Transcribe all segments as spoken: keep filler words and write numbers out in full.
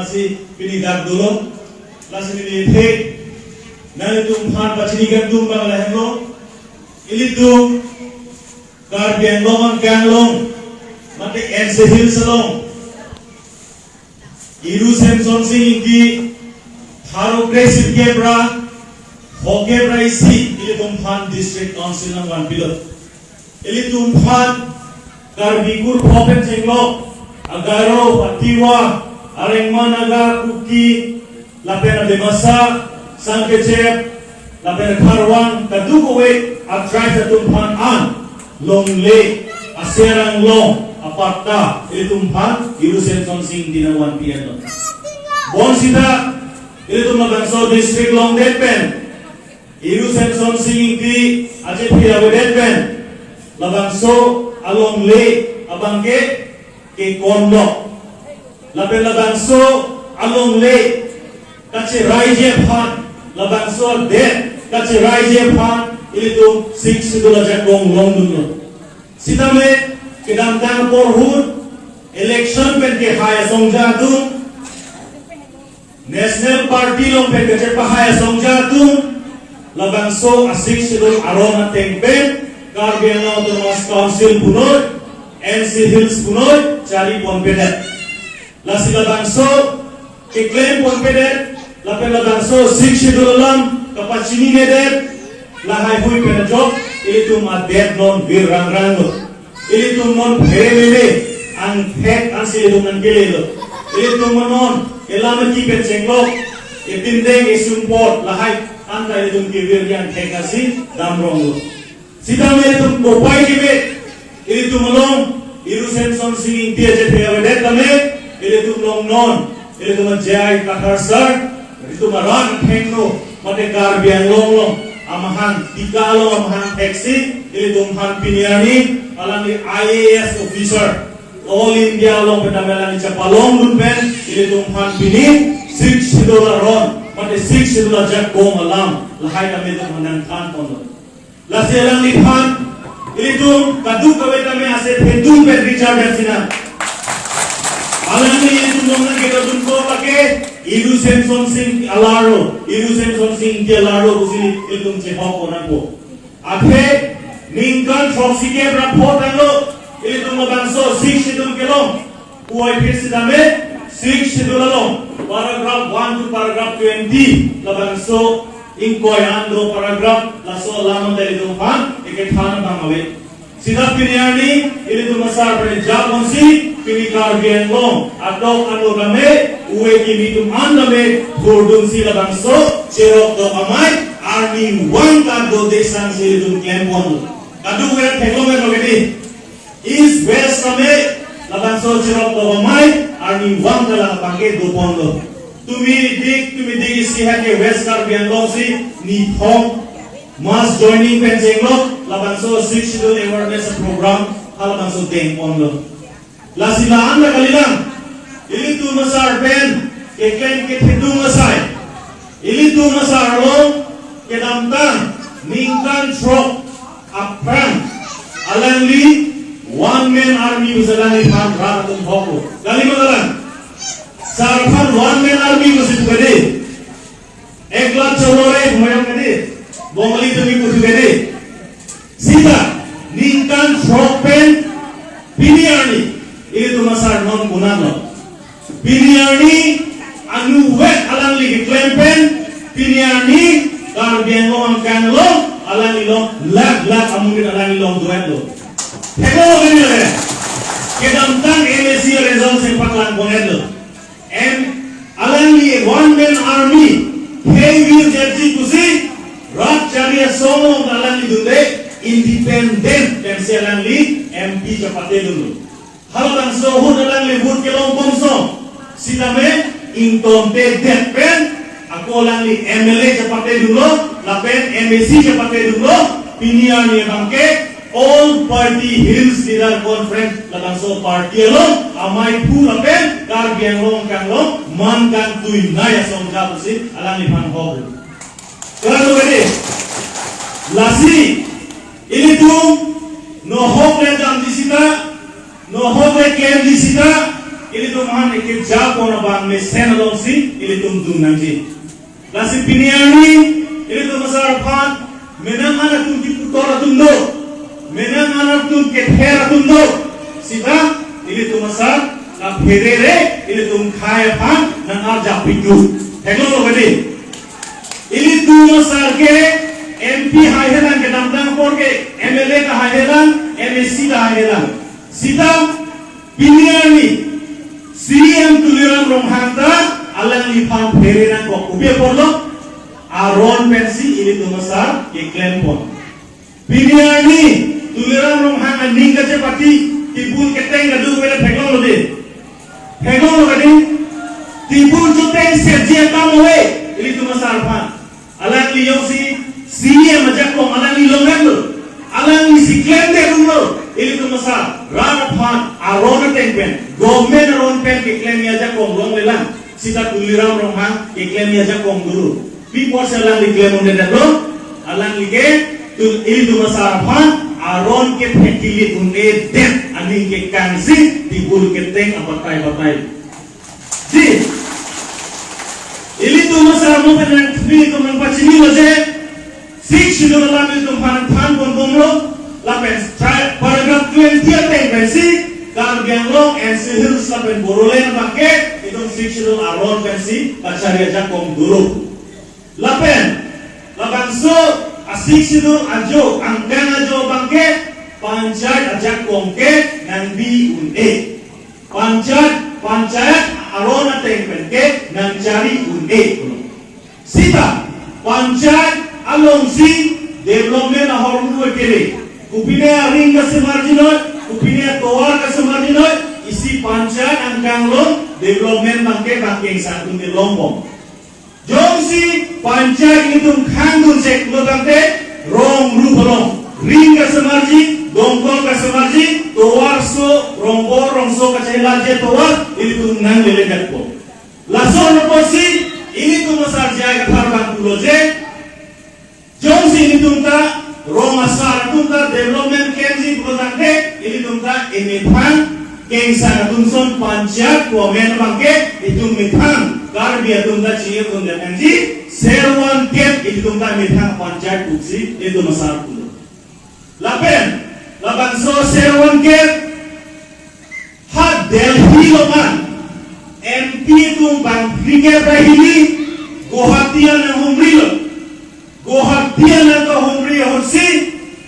Si pini dak dolo, lasi pini the, nanglitum aphan pachini kangtung abang lahenlo, ilitum Karbi Anglong angkang along, mate N C Hills along, Iru Semson Sing Ingti, tharo kre sirkep ra phokep ra isi, ilitum aphan District Council nangvanpilo. Ilitum aphan Karbi kurpho pen chenglok, Agaro, Tiwa, Arengma, Naga, Kuki, lapen Dimasa, Sangkechep, lapen Kharwan, kadokave a-tribe atum aphan an longle, aserang long, apatta, ilitum aphan Iru Semson Sing Ingti nangvanpi-enlo. Bonsita, ilitum labangso district longdet pen, Iru Semson Sing Ingti achephe avedet pen, labangso alongle abangke kekonlo. Lapen labangso alongle kacheraiji aphan, labangso adet kacheraiji aphan, ilitum Sixth Schedule ajakong longdunlo. Sitame kedamtang apor ahut election pen kehai asongja atum, National Party along pen kachepahai asongja atum, labangso a-Sixth Schedule aron ateng pen, Karbi Anglong Autonomous Council punoi, N C Hills punoi, chari ponpedet. Lasi labangso keklem ponpedet, lapen labangso Sixth Schedule alam kapachininedet, lahai hui pen ajok, ilitum adet non vir rangranglo. Ilitum non phere mele, angthek ansi ilitum nangkelelo. Ilitum non, elam aki pen chenglok, etindeng esumpot, lahai anta ilitum kevir ke angthek ansi damronglo. Sitame ilitum kopai kebe, ilitum along, Iru Semson Sing Ingti achephe avedet tame, ilitum along non, ilitum a-J I Kathar sir, ilitum arat athengno, mate Karbi Anglong along, amahang tika along amahang theksi, ilitum aphan pini arni, alangli I A S officer, All India along pen tame alangli chepalongdun pen, ilitum aphan pini, Sixth Schedule aron, mate Sixth Schedule ajakong alam, lahai tame ilitum aphan nangthanponlo. Lasi alangliphan, ilitum kadokave tame ase phetung pen Richard Harsing. Alangli ilitum along nangkedodun ko lake, Iru Semson Sing alarlo, Iru Semson Sing Ingti alarlo pusi ilitum chehok konangpo. Athe, ningkan throksikep ra pho tanglo, ilitum labangso Sixth Schedule kelong. Puvoiphit sitame, Sixth Schedule along, paragraph one to paragraph twenty, labangso ingkoi an do paragraph, laso alam anta ilitum aphan, ekethan abang ave. Sita pini arni, ilitum asar pen japonsi, pini Karbi Anglong, adok ano kame, uve kimi atum an tame, burdunsi labangso, cheroktok amei, arnivang kadodesang si ilitum klemponlo. Kadokave theklong pen magedi. East West tame labangso cheroktok amei arnivang kalang abangke doponlo. Tumi dik, tumi dik isi hake West Karbi Anglong si nithong mass joining pen chenglok labangso Sixth Schedule awareness program halabangso dengponlo. Lasi la-an ta kalilang. Ilitum asar pen keklem kethedung asai. Ilitum asar along kedamtang ningkan throk aphrang alangli one man army pusi alangliphan rat atum hoklo. Kali ma kalang? Sar aphan one man army pusi pu kedi. Ek lakh cholo re, mayam kedi. Bongali tumi putu kedi. Sita, ningkan throk pen, pini arni, ilitum asar non konatlo. Pini arni, anuvet alangli keklem pen, pini arni, Karbi Anglong angkang along, alangli along, lakh lakh amonit alangli along duetlo. Heko kini le, kedamtang M A C result si paklang konatlo. Em, alangli one man army, heavy jetji pusi, rat chari asong along alangli dunde, independent pensi alangli M P chepatedunlo. Halabangso ahut alangli vote kelong komsong, sitame ingtontedet pen, ako alangli M L A chepatedunlo, lapen M A C chepatedunlo, pini arni abangke, All Party Hills Leader Conference labangso party along amei phu lapen Karbi Anglong angkang along man kangtuinei asongja pusi alangliphan hok. Klarlo kedi. Lasi ilitum nohok le damji sita, nohok le klemji sita, Ilitum aphan ekeja pon abang mesen alongsi ilitum dun nangji. Lasi pini arni ilitum asar aphan menang an atum kiputor atum do, menang an atum kether atum do. Sita ilitum asar kapherere ilitum khei aphan nang-arjap pik dun. Theklonglo kali. Ilitum asar ke M P haihelang, kedamtang apor ke M L A ta haihelang, M A C ta haihelang. Sita pini arni C E M Tuliram Ronghang ta alangliphan phere nangkok, kopi aporlo? Aron pensi ilitum asar keklem pon. Pini arni Tuliram Ronghang aning kachepati tebul keteng kadokave ta theklonglo dei. Theklonglo kali. Tebul choteng setji akam ave ilitum asar aphan. Alangli jongsi C E M ajakong alangli longhetlo, alanglisi klemdedunlo, ilitum asar rat aphan aron ateng pen, government aron pen keklemji ajakong longlelang. Sita Tuliram Ronghang keklemji ajakong dolo. Pi apotsi alangli klem undedetlo? Alangli ke tu ilitum asar aphan aron kephekilit un-edet aning kekangsi tebul keteng abatai batai. Dei, ilitum asar mo pen nang, ilitum nangpachinilo je Sixth Schedule alam ilitum aphan than ponbomlo, lapen tri-, paragraph twenty ateng pensi Karbi Anglong, N C Hills lapen Bodoland abangke itum Sixth Schedule aron pensi kachari ajakong dolo. Lapen labangso a-Sixth Schedule ajo, angkang ajo abangke panchayat ajakong ke nangbi un-e. Panchayat, panchayat aron ateng pen ke nangchari un-e. Sita panchayat alongsi development ahormu kere. Kopine aring kasemarjinoi, kopine atovar kasemarjinoi, isi panchayat angkang along development abangke bang kengsang atum kelongbom. Jongsi panchayat ilitum khangdun cheklo tangte, rong rup along ring kasemarji, dongkol kasemarji, tovar so, rongbor rongso kachehelaji atovar ilitum nanglele jakpo. Lason apotsi ilitum asar J I Kathar abang pulo je, jongsi ilitum ta rong asar atum ta development klemji pulo tangte, ilitum ta emethang kengsang atum ason panchayat pu amen abangke itum methang Karbi atum ta chingir atum nangji, ser van kep ilitum ta methang panchayat pusi ilitum asar pulo. Lapen labangso ser van kep ha Delhi along an M P atum bang phlikep ra hini Guwahati an nanghumrilo. Guwahati an nangkahumri ahutsi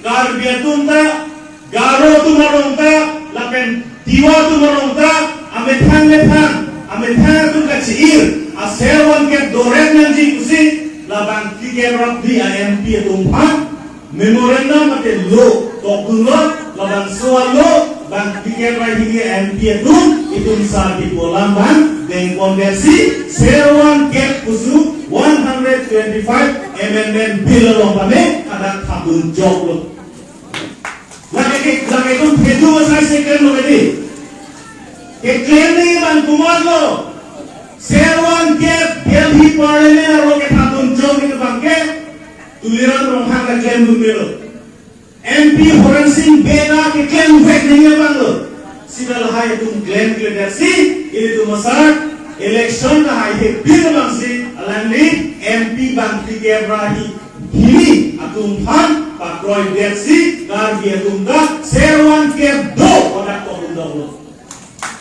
Karbi atum ta, Garo atum along ta, lapen Tiwa atum along ta, amethang methang, amethang atum kachi-ir, aser van kep doret nangji pusi, labang phlikep ra hini a-M P atum aphan memorandum mate law tokdunlo, labangso a-law bang phlikep ra hini M P atum, itum sar kipu alam bang dengpondetsi, ser van kep pusi one hundred twenty-five Amendment Bill along pame hadak thapdun choklo. Lake ke, lake itum phedu asai se klemlo kali. Keklem nangji abang komatlo? Ser van kep Delhi Parliament arlo kethapdun chok nangji abangke Tuliram Ronghang ta klemdun melo. M P Horen Sing Bey ta keklem vek nangji abanglo. Sita lahai atum klemkledetsi, ilitum asar election ta haihe pir abangsi alangli M P bang phlikep ra hi-, hini atum aphan pakroidetsi, Karbi atum ta ser van kep do hadak tokdun doklo.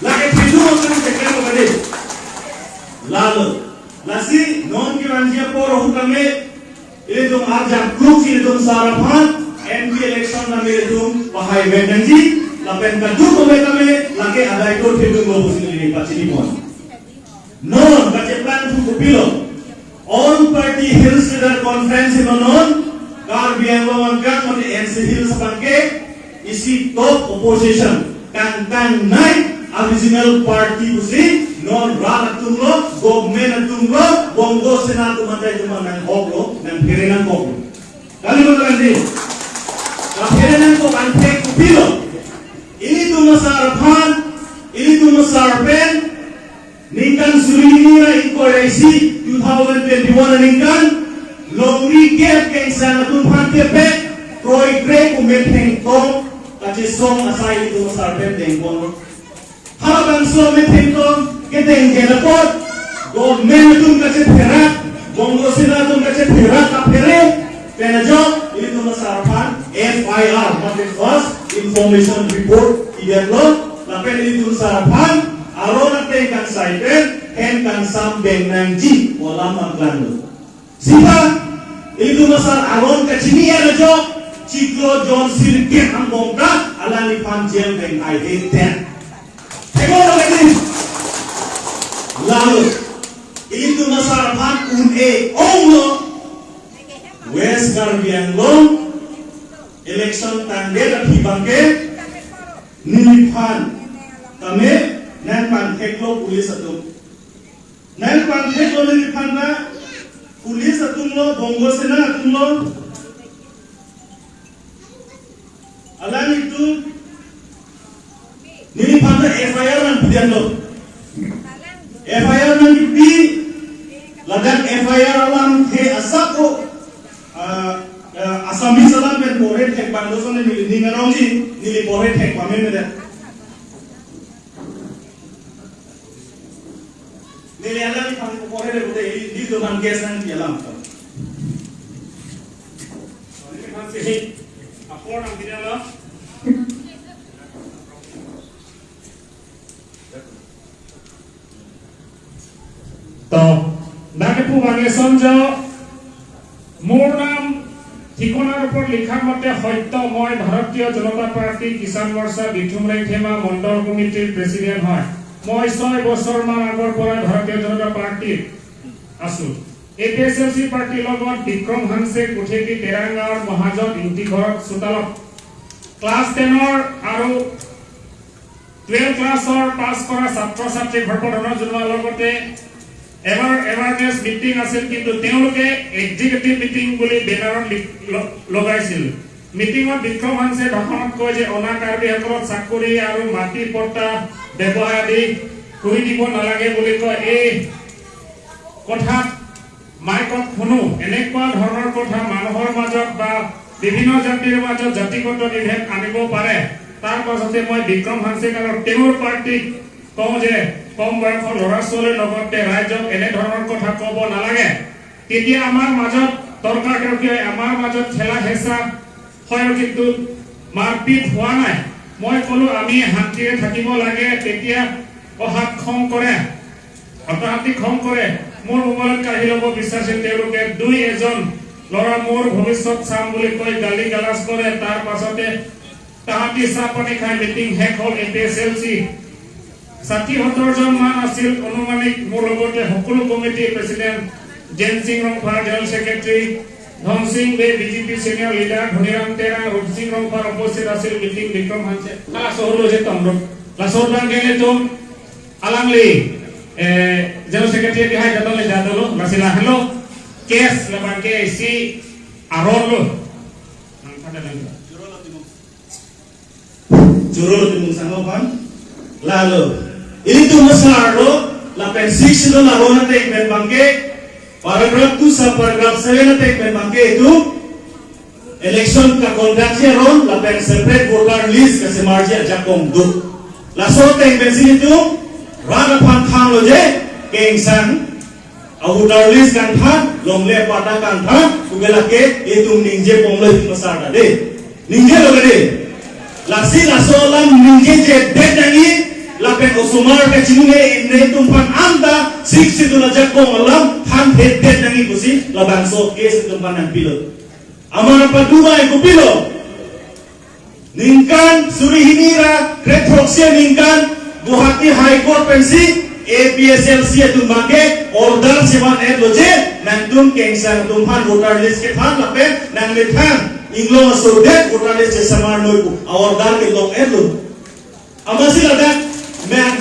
Lake phedu atum keklem kali. Lalo, lasi non kevangji apor ahut tame ilitum arjap kluk si ilitum sar aphan M P election tame ilitum pahai vek nangji, lapen kadokave tame lake adai to thedunglo pusi neli pachini pon. Non kacheplangthu kopilo, All Party Hills Leaders Conference ino non Karbi Anglong angkang mate N C Hills abangke isi top opposition, kangkangnei a-regional party pusi non rat atumlo, government atumlo, Bongo Sena atum atai atum nanghoklo, nangphere nangkoklo. Kali ma kali? Kaphere nangkok anthek kopilo? Ilitum asar aphan, ilitum asar pen, ningkan suri hini ra ingkoi ra isi, two thousand twenty-one aningkan, longri kep kengsang atum aphan kepek kroikre pu metheng tong kachesong asai ilitum asar pen dengponlo. Labangso meeting ko kedeng ke lapot, government atum kachetherak, Bongo Sena atum kachetherak aphere, pen ajok ilitum asar aphan F I R, mate first information report idetlo, lapen ilitum asar aphan aron ateng kangsai pen, hen kangsam beng nangji pu alam nangklanglo. Sita, ilitum asar aron kachini ajok, chiklo jon sirkep angbong ta, alangliphan jail beng ai heten. Theklo lagi. Lalu, ilitum asar aphan un-e onglo, West Karbi Anglong election tangdet aphi abangke, neliphan tame nangpangtheklo police atum. Nangpangtheklo neliphan ta police atumlo, Bongo Sena atumlo. Alanglitum neliphan ta F I R nangpidanlo. F I R nangkipi, ladak F I R alamthe asap ko, ah, ah, Assamese alam pen porhe thek bang do sone neli ning arongji, neli porhe thek pame mede. Neli alangliphan porhe le bote, ilitum aphan case nangpi alam. Neliphan si apor nangpi alam. To, dak kepu bang eson jo, মোৰ নাম ঠিকনাৰ ওপৰত লিখা মতে সত্য, মই ভাৰতীয় জনতা পাৰ্টি কিষাণ মৰ্চা বিথুম ৰেংথেমা মণ্ডল কমিটিৰ প্ৰেচিডেণ্ট হয়। মই ছয় বছৰমান আগৰ পৰা ভাৰতীয় জনতা পাৰ্টিত আছো। এ পি এইচ এল চি পাৰ্টিৰ লগত বিক্ৰম হানছে, কুথেটি, তেৰাং গাঁৱৰ মহাজন, ইংতি ঘৰত, চোতালত ক্লাছ টেনৰ আৰু টুৱেলভ ক্লাছৰ পাছ কৰা ছাত্ৰ ছাত্ৰীক সৰ্বধন জনোৱাৰ লগতে এবাৰ এৱাৰনেছ মিটিং আছিল, কিন্তু তেওঁলোকে এক্সিকিউটিভ মিটিং বুলি বেনাৰত লিখ-, ল-, লগাইছিল। মিটিঙত বিক্ৰম হানছে ভাষণত কয় যে অনা কাৰ্বিসকলক চাকৰি আৰু মাটি পট্টা, ব্যৱসায় আদি কৰি দিব নালাগে বুলি কয়। এই কথাত মাইকত শুনো, এনেকুৱা ধৰণৰ কথা মানুহৰ মাজত বা বিভিন্ন জাতিৰ মাজত জাতিগত বিভেদ আনিব পাৰে। তাৰ পাছতে মই বিক্ৰম হানছেক আৰু তেওঁৰ পাৰ্টিক কওঁ যে কম বয়সৰ ল'ৰা ছোৱালীৰ লগতে ৰাইজক এনেধৰণৰ কথা ক'ব নালাগে। তেতিয়া আমাৰ মাজত তৰ্কাতৰ্কি হয়, আমাৰ মাজত ঠেলা হেঁচা হয়, কিন্তু মাৰপিট হোৱা নাই। মই ক'লো, আমি শান্তিৰে থাকিব লাগে। তেতিয়া অহাত খং কৰে, অট'শান্তি খং কৰে। মোৰ মোবাইলত কাঢ়ি ল'ব বিচাৰিছে তেওঁলোকে। দুই এজন ল'ৰা মোৰ ভৱিষ্যত চাম বুলি কৈ গালি গালাজ কৰে। তাৰ পাছতে তাহাঁতি চাহ পানী খাই মিটিং শেষ হ'ল। এ পি এইচ এল চি ষাঠি সত্তৰ জন মান আছিল আনুমানিক। মোৰ লগতে সকলো কমিটিৰ president Jen Singh Rongphar, general secretary Dhan Singh Bey, B J P senior leader Dhaniram Terang, Rup Singh Rongphar উপস্থিত আছিল। Meeting Bikram Hanse, ah, sohlo je tong dok. Laso abangke ilitum alangli, eh, General Secretary ke hai jatole jatolo, masih lahelo, case labangke isi aron lo. Nang pada nang. Choro lo timung sangho pan. Lalo, ilitum asar lo, lapen six schedule aron ateng pen abangke, paragraph two sub paragraph seven ateng pen abangke itum election kaconduct ji aron, lapen separate voter list kasemarji ajakong do. Laso ateng pensi itum rat aphan thanlo je, kengsang a-voter list kangthan, longle patta kangthan, pu ke lake itum ningje ponlo itum asar ta de. Ningjelo ke de. Lasi laso alam ningjejedet nangji, lapen osomar kachinine inre atum aphan anta six schedule ajakong alam thanthedet nangji pusi labangso case itum aphan nangpilo. Amar padumai kopilo. Ningkan suri hini ra kre throksi aningkan Guwahati High Court pensi A P H L C atum abangke order chevan-etlo je, nangtum kengsang atum aphan voter list kethan lapen nangmethang inglong asodet voter list chesemar noi pu a-order kelong-etlo. Amatsi ladak men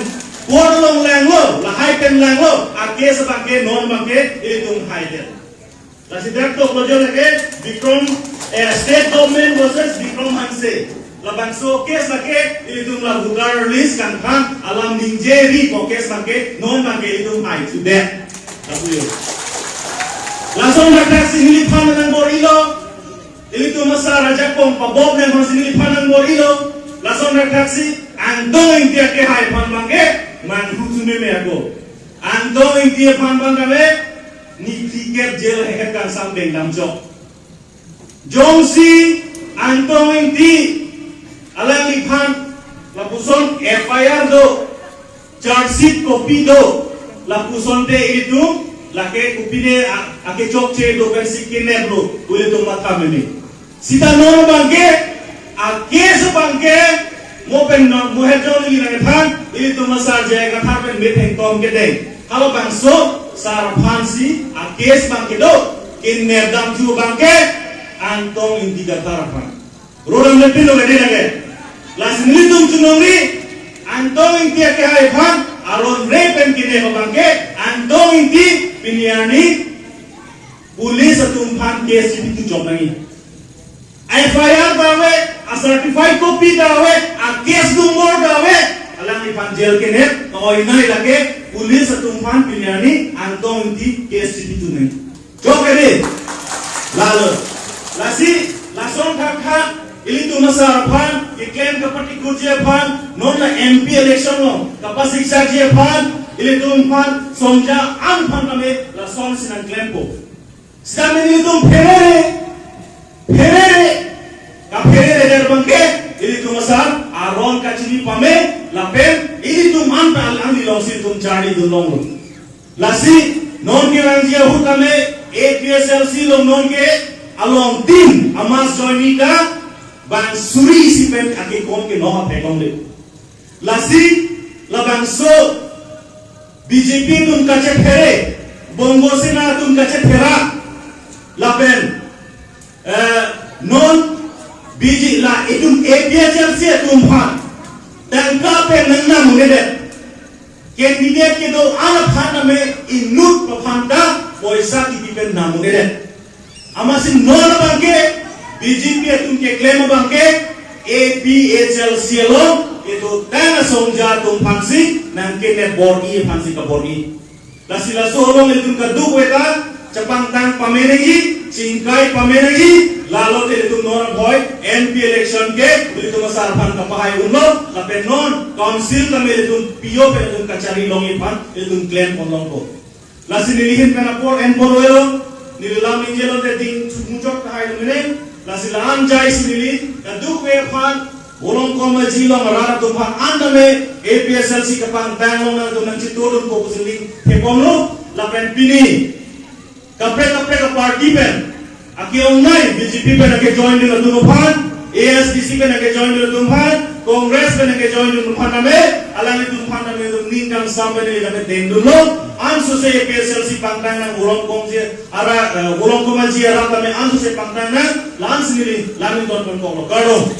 court along langlo, lahai pen langlo, a-case abangke non abangke ilitum haidet. Lasi dak toklo jo lake Bikram, eh, state government versus Bikram Hanse. Labangso case lake ilitum la voter list kangthan alam ningje ri ko case lake non lake ilitum hai chudet. Lapu yo. Lason dak dak si neliphan nangbor-ilo. Ilitum asar ajakong pabom nang si neliphan nangbor-ilo. Lason dak dak si Angtong Ingti akehai aphan abangke manghu chuneme ako. Angtong Ingti aphan abang kame niphli kep jail heket kangsam bengdam chok. Jongsi Angtong Ingti alangliphan lapuson F I R do, charge sheet copy do, lapuson te ilitum lake kopine a-, ake chokche do pensi kenep lo, ilitum matha meme. Sita non abangke, a case abangke, mo pen non, mo het jong ili nang than, ilitum asar J I Kathar pen metheng tom kedeng. Halabangso, sar aphansi, a case abangke do, kenep dam thu abangke, Angtong Ingti Kathar aphan. Rodam le pilo gade lage. Lasi nelitum chunongri, Angtong Ingti akehai aphan, aron re pen kenep abangke, Angtong Ingti pini arni, police atum aphan case chepithu chok nangji. F I R ta ave, a certified copy ta ave, a case number ta ave, alangliphan jail kenep, ta oinai lake, police atum aphan pini arni, Angtong Ingti case chepithu nangji. Chok kali. Lalo. Lasi, lason thakthak, ilitum asar aphan, keklem kapatikurji aphan, non la M P election lo, kapasiksakji aphan, ilitum aphan, songja an aphan kami, lasonsi nangklempo. Sitame ilitum pherere, pherere, kapherere der abangke, ilitum asar, aron kachini pame, lapen, ilitum an pa alang ilongsi ilitum charli dun longlo. Lasi, non ke langji ahut kami, A P H L C along non ke, along tin, a mass joining ta, bang suri isi pen ake kom ke noha pekong le. Lasi, labangso, B J P atum kachephere, Bongo Sena atum kachephera, lapen, eh, non B J P la itum A P H L C atum aphan, tangka pen nang namunedet. Candidate kedo-an aphan tame inut aphan ta poisa kipi pen namunedet. Amatsi non abangke, B J P atum keklem abangke, A P H L C along, itum tang asongja atum aphansi, nangkenep bor-i aphansi kabor-i. Lasi laso along itum kadokave ta, chepangtang pame nangji, chingkai pame nangji, lalo te itum non abhoi, M P election ke, itum asar aphan kapahai unlo, lapen non, council kami itum P O pen itum kacharli longji aphan, itum klempon longpo. Lasi neli ahin pen apor en pon welo, neli lam ingjelo te ding chukmuchok tahai lumene, lasi la-an jaisi neli, kadokave aphan, Volongkom Aji along arat atum aphan an tame, A P H L C kapangtang along nangtum nangchitodunpo pusi neli, thepon lo, lapen pini, kaprek kaprek a party pen, ake-ongnei, B J P pen ake join dun atum aphan, A S D C pen ake join dun atum aphan, Congress pen ake join dun aphan tame, alanglitum aphan tame itum ning kangsam pen neli tame dengdunlo, ansose A P H L C pangtang nang Volongkom Aji arat, eh, Volongkom Aji arat tame ansose pangtang nang, la-ansi neli, la-an ning ton pon koklo, kardom.